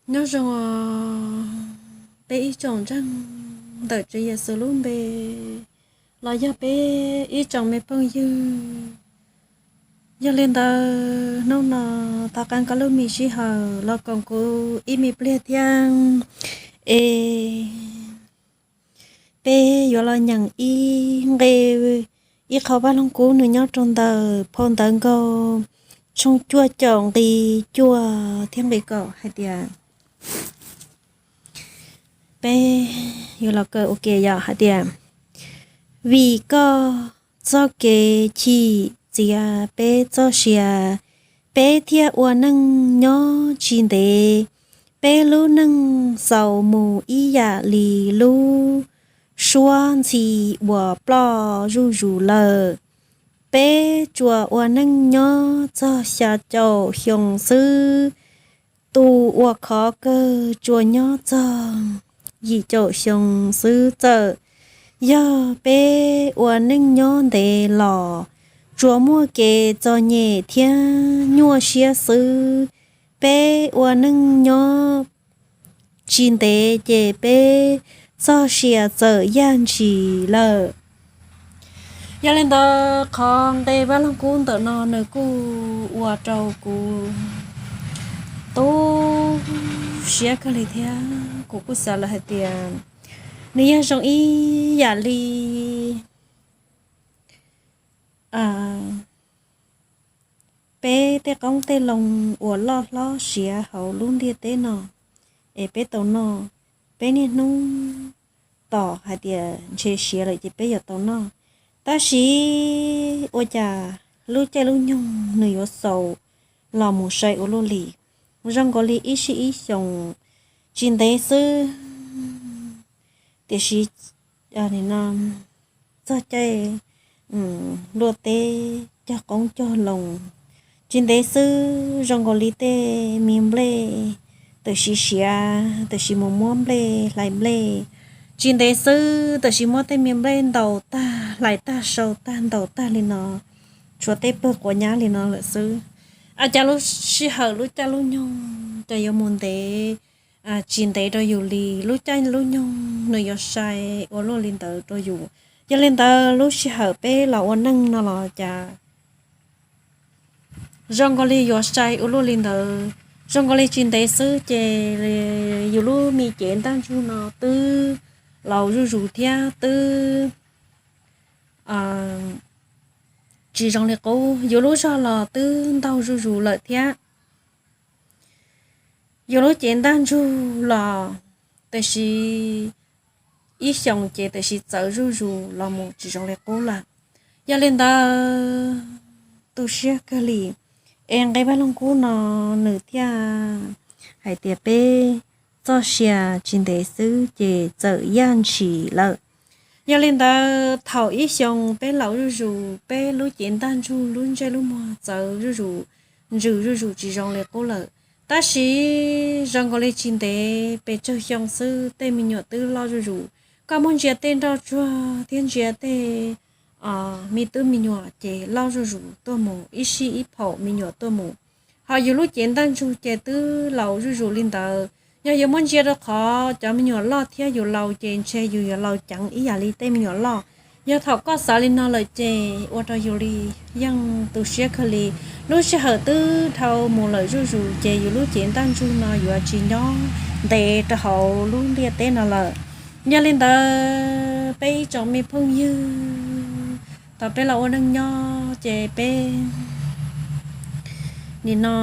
Nyob zoo os peb ib tsoom ntseeg ntawm Tswv Yexus lub npe, los yog peb ib tsoom me phooj ywg. Yog li ntawd hnub no thov qee koj lub me sij hawm los koom kuv ib me pliag thiab, es peb yuav los nyeem ib nqe, ib qho Vaj Loog Kub nws nyob rau ntawm phau Ntawv Nkaug tshooj cuaj caum nqi cuaj thiab nqi kaum hais tias, peb yuav los kawm ua ke yom, hais tias, vim koj txoj kev chim txiav peb txoj sia, peb thiaj ua neej nyob tsis ntev. Peb lub neej xaus mus ib yam li lub suab ntxhi uas ploj zuj zus lawm. Peb tsuas ua neej nyob txog xya caum xyoo xwb. Tus uas khov kawg tsuas nyob txog yim caum xyoo xwb. Txawm yog peb ua neej nyob ntev los tsuas muaj kev txom nyem thiab nyuaj siab xwb. Peb ua neej nyob tsis ntev ces peb txoj sia txawm yaj ntshis lawm. Yog li ntawd qhov nqe Vaj Loog Kub ntawm no nws kuj ua rau kuv tu siab kawg li thiab kuv kuj xav lawm hais tias nws yog zoo ib yam li peb tej qoob tej loo uas loj hlob siav hauv lub ntiaj teb no, es peb tau noj, peb niaj hnub tos hais tias ntshe siav lawm ces peb yuav tau noj. Tab sis ua cas lub caij lub nyoog nws yuav xaus los mus sai ua luaj li, zoo nkaus li ib sij ib xyoos tsis ntev xwb, tiam sis txog caij luaj teb cog qoob cog loo, tsis ntev xwb zoo nkaus li tej me nplej tam sim siav, tam sim mus muab nplej hlais nplej. Tsis ntev xwb tam sim muab tej me nplej ntaus tag, hlais tag, sau tag, ntaus tag li no, tshuav tej pawg quav nyab li no lawm xwb. A cas lub sij hawm lub caij lub nyoog cas yuav mus ntev tsis ntev rau yus li, lub caij lub nyoog nws yuav sai ua luaj li ntawd rau yus. Yog li ntawd lub sij hawm peb los ua neej no los cas zoo nkaus li yuav sai ua luaj li ntawd, zoo nkaus li tsis ntev xwb ces yus lub me cev ntaj ntsug no twb laus zuj zus thiab twb tsis zoo li qub, yus lub zog los twb ntaug zuj zus lawm thiab. Yus lub cev ntaj ntsug los tam sim ib xyoos ces tam sim txawv zuj zus los mus tsis zoo li qub lawm. Yog li ntawd tu siab kawg li, es nqe Vaj Loog Kub no nws thiaj hais tias peb txoj sia tsis ntev xwb ces txawm yaj ntshis lawm. Yog li ntawd thaum ib xyoos peb laus zuj zus, peb lub cev ntaj ntsug lub ntsej lub muag txawv zuj zus, ntsws zuj zus tsis zoo li qub lawm. Tab sis zoo nkaus li tsis ntev pes tsawg xyoo xwb tej me nyuam twb loj zuj zus. Koj muab ntsia tej nroj tsuag thiab ntsia tej me tub me nyuam ces loj zuj zus tuaj mus ib sij ib phaum me nyuam tuaj mus. Ho yus lub cev ntaj ntsug ces twb laus zuj zus li ntawd. Yog yuav muab ntsia rau qhov cov me nyuam loj thiab yus laus ces ntshe yus yuav laus ceev ib yam li tej me nyuam loj. Yog thaum koj xav li no lawm ces ua rau yus li yeej tu siab kawg li. Lub sij hawm twb dhau mus lawm zuj zus ces yus lub cev ntaj ntsug no yuav tsis nyob ntev rau hauv lub ntiaj teb no lawm. Yog li ntawd peb ib tsoom me phooj ywg, thaum peb los ua neej nyob ces peb nim no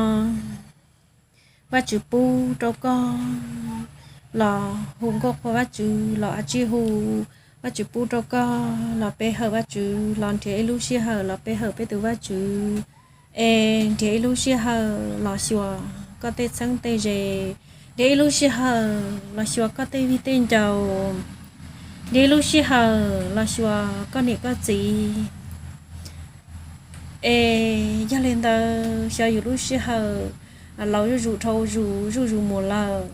Vajtswv pub rau koj los hu nkauj qhuas Vajtswv los a tsij hu, Vajtswv pub rau koj los pe hawm Vajtswv los nrhiav ib lub sij hawm los pe hawm peb tus Vajtswv. Es nrhiav ib lub sij hawm los xyuas koj tej txheeb tej ze, nrhiav ib lub sij hawm los xyuas koj tej viv tej ncaus, nrhiav ib lub sij hawm los xyuas koj niam koj txiv. Es yog li ntawd xyov yus lub sij hawm laus zuj zus dhau zus zuj zus mus lawm,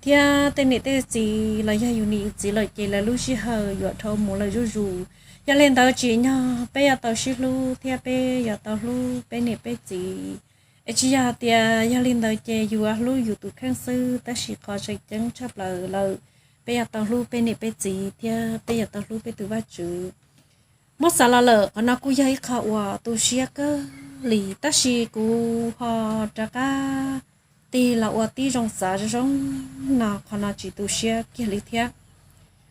thiab tej niam tej txiv los yog yus niam yus txiv lawm ces lawv lub sij hawm yuav dhau mus lawm zuj zus. Yog li ntawd tsim nyog peb yuav tau sib hlub thiab peb yuav tau hlub peb niam peb txiv. Es tsis yog hais tias yog li ntawd ces yus hlub yus tus kheej xwb, tab sis qhov tseem ceeb tshaj plaws lawm, peb yuav tau hlub peb niam peb txiv thiab peb yuav tau hlub peb tus Vajtswv. Muab xav los lawm qhov no kuj yog ib qho uas tu siab kawg li, tab sis kuv ho rov qab tig los ua tib zoo xav zoo zoo no, qhov no tsis tu siab kiag li thiab.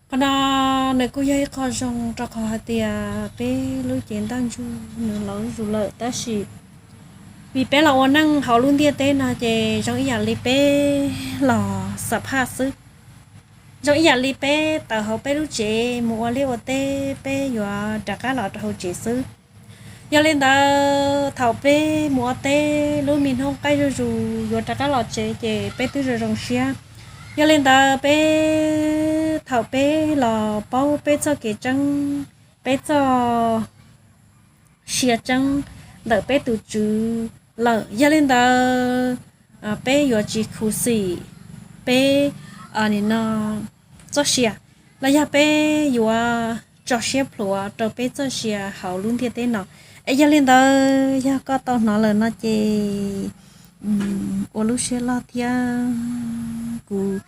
Qhov no nws kuj yog ib qho zoo rau qhov hais tias peb lub cev ntaj ntsug nws los zuj zus lawm, tab sis vim peb los ua neej hauv lub ntiaj teb no ces zoo ib yam li peb los xam phaj xwb. Zoo ib yam li peb tawm hauv peb lub tsev mus ua liaj ua teb, peb yuav rov qab los rau hauv tsev xwb. Yog li ntawd thaum peb mus ua teb lub me hnub qaij zuj zus yuav rov qab los tsev ces peb twb zoo zoo siab. Yog li ntawd peb, thaum peb los paub peb txoj kev tseeb, peb txoj sia tseeb ntawm peb tus Tswv lawm, yog li ntawd peb yuav tsis khuv xim peb, nim no, txoj sia, los yog peb yuav tso siab plhuav rau peb txoj sia hauv lub ntiaj teb no. Es yog li ntawd yog koj tau hnov lawm no ces ua lub siab loj thiab kuv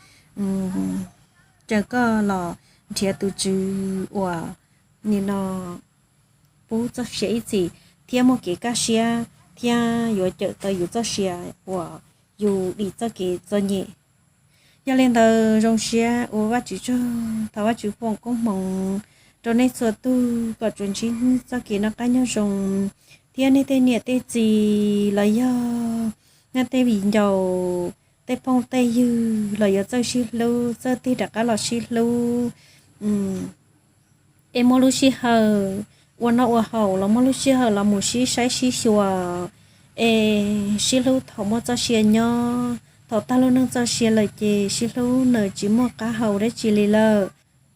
caw koj los nrhiav tus Tswv uas nim no pub txoj sia ib txhis thiab muaj kev kaj siab thiab yuav cawm tau yus txoj sia uas yus dim txoj kev txom nyem. Yog li ntawd zoo siab ua Vajtswv tsaug, thov Vajtswv foom koob hmoov rau nej txhua tug kom tsuas ntsib txoj kev noj qab nyob zoo, thiab nej tej niam tej txiv los yog nej tej viv ncaus, tej phooj tej ywg los yuav txawj sib hlub, txawj tig rov qab los sib hlub. Es muaj lub sij hawm ua noj ua haus los muaj lub sij hawm los mus sib saib sib xyuas, es sib hlub thaum muaj txoj sia nyob, thaum tag lub neej txoj sia lawm ces sib hlub nws tsis muaj qab hau dab tsi li lawm.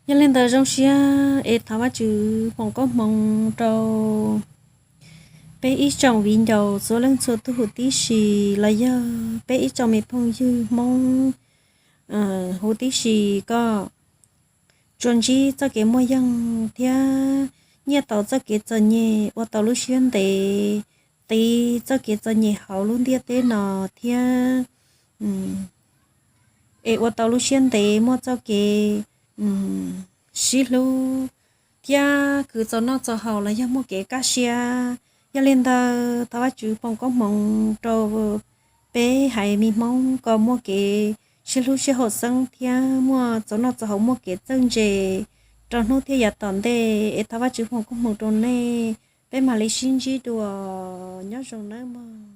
Yog li ntawd zoo siab es thov Vajtswv foom koob hmoov rau peb ib tsoom viv ncaus txhua leej txhua tug huv tib si, los yog peb ib tsoom me phooj ywg Hmoob huv tib si, kom tsuas ntsib txoj kev muaj yeej thiab nyiaj tau txoj kev txom nyem, ua tau lub siab ntev tiv txoj kev txom nyem hauv lub ntiaj teb no thiab es ua tau lub siab ntev muaj txoj kev sib hlub thiab khwv txaus noj txaus haus los yog muaj kev kaj siab. Yog li ntawd thov Vajtswv foom koob hmoov rau peb haiv me Hmoob kom muaj kev sib hlub sib haum xeeb thiab muaj txaus noj txaus haus, muaj kev txawj ntse rau hnub thiab yav tom ntej. Es thov Vajtswv foom koob hmoov rau nej, peb mam li sib ntsib dua, nyob zoo nawb mog.